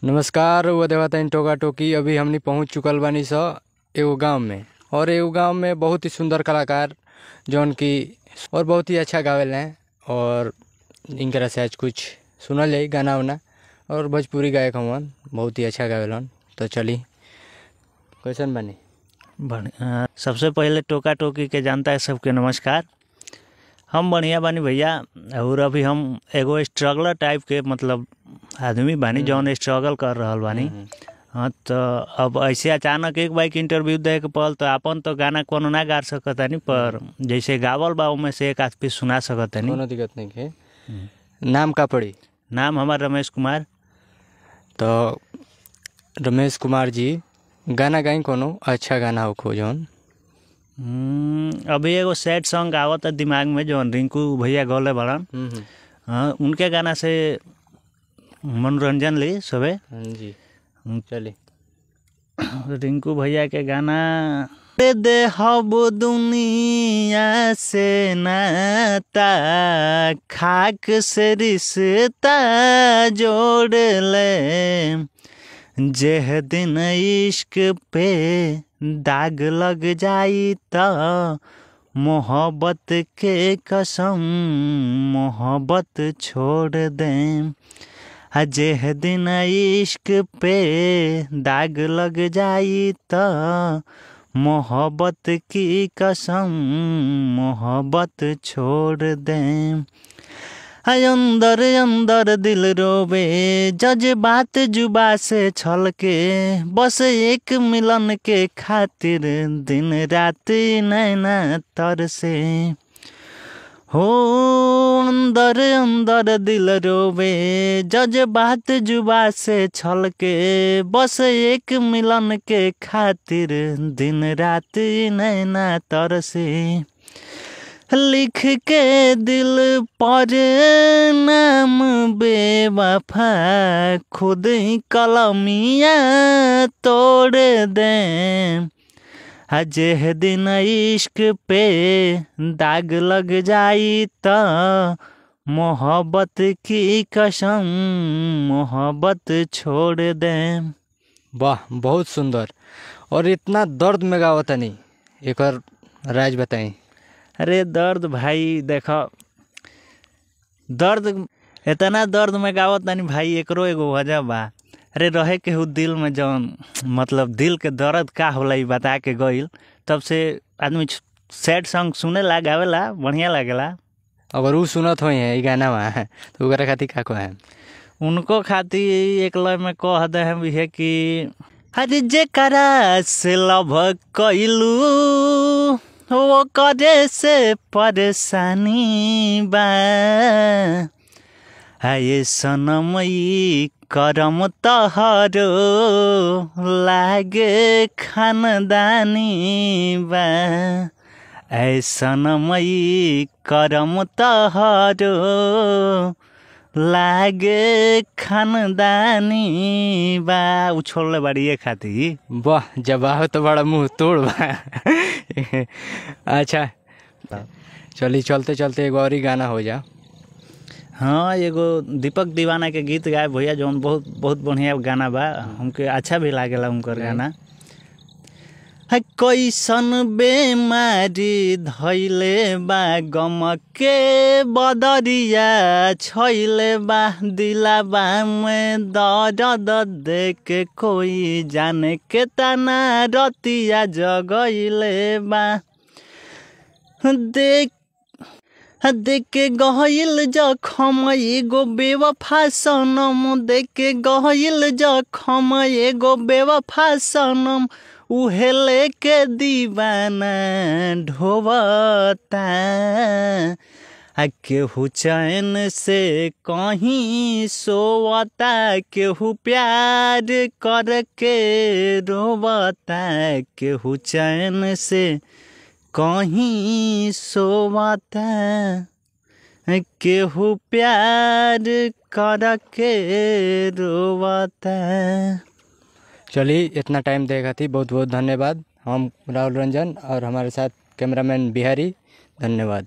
नमस्कार देवता टोका टोकी। अभी हमनी पहुंच चुकल बानी स एगो गांव में, और एगो गांव में बहुत ही सुंदर कलाकार जौन की और बहुत ही अच्छा गावेल हैं, और इनकरा से आज कुछ सुनल जाई गाना उना। और भोजपुरी गायक हवन, बहुत ही अच्छा गावेलन। तो चली, कैसन बनी? बढ़िया। सबसे पहले टोका टोकी के जानता है सबके नमस्कार। हम बढ़िया बानी भैया, और अभी हम एगो स्ट्रगलर टाइप के मतलब आदमी बानी जौन स्ट्रगल कर रहल बानी। हाँ, तो अब ऐसे अचानक एक बाइक इंटरव्यू दे के पड़ल तो अपन तो गाना कोनो ना गा सकतानी, पर जैसे गावल बा उमें से एक आध पीस सुना सकतानी, कोनो दिक्कत नहीं है। नाम का पड़ी? नाम हमार रमेश कुमार। तो रमेश कुमार जी गाना गाई, कोनो अच्छा गाना हो जौन? अभी एगो सैड सॉन्ग आवत है दिमाग में जौन रिंकू भैया गौले बड़न। हाँ, उनके गाना से मनोरंजन ली सबे। जी चली। रिंकू भैया के गाना दे हब दुनिया से नाता, खाक से रिश्ता जोड़ ले, जेह दिन इश्क पे दाग लग जाई त मोहब्बत के कसम मोहब्बत छोड़ दे, जेह दिन इश्क पे दाग लग जाई त मोहब्बत की कसम मोहब्बत छोड़ दे। अंदर अंदर दिल रोवे जज्बात जुबा से छलके, बस एक मिलन के खातिर दिन रात नैना तरसे, हो अंदर अंदर दिल रोवे जज्बात जुबा से छलके, बस एक मिलन के खातिर दिन रात नैना तरसे, लिख के दिल पर नाम बेवफा खुद ही कलमिया तोड़ दे, जेह दिन इश्क पे दाग लग जाई त मोहब्बत की कसम मोहब्बत छोड़ दे। वाह, बहुत सुंदर। और इतना दर्द में गावतनी, एकर राज बताई। अरे दर्द भाई, देखो दर्द इतना दर्द में गावत नहीं भाई, एकरो एगो वजह बा। अरे रहे के हु दिल में जौन मतलब दिल के दर्द का होला ई बता के गइल, तब से आदमी सैड सॉन्ग सुनेला गावेला, बढ़िया लागेला। अगर उ सुनत होई है ई गाना वा तो ओकरा खातिर का कहे? उनको खातिर एक लय में कह दे हम है कि अरे जेकरा से लव कइलू वो करे से परेशानी बा, आये सनम ई करम तहरो लागे खानदानी बा, ऐ सनम ई करम तहरो लागे खानदानी बा। उ छोड़ले बाड़ी ये खातिर। वाह, जवाब तो बड़ा मुँह तोड़ बा। अच्छा चली, चलते चलते एगो और ही गाना हो जा। हाँ, एगो दीपक दीवाना के गीत गाए भैया जौन बहुत बहुत बढ़िया गाना बा, हमके अच्छा भी लागेला उनकर गाना। है कैसन बेमारी धैले बा गम के बदरिया छैले बा, दिलाबा में दर्द देख कोई जाने के तना रतिया जगैले बा, देख देख गहिल जखम एगो बेवफा सनम, देख गहिल जखम एगो बेवफा सनम, उहे लेके दीवाना ढोवता, आ केहू चैन से कहीं सोवता, केहू प्यार करके रोवता, केहू चैन से कहीं सोवता, केहू प्यार करके रोवता। चलिए, इतना टाइम देगा थी, बहुत बहुत धन्यवाद। हम राहुल रंजन और हमारे साथ कैमरामैन बिहारी, धन्यवाद।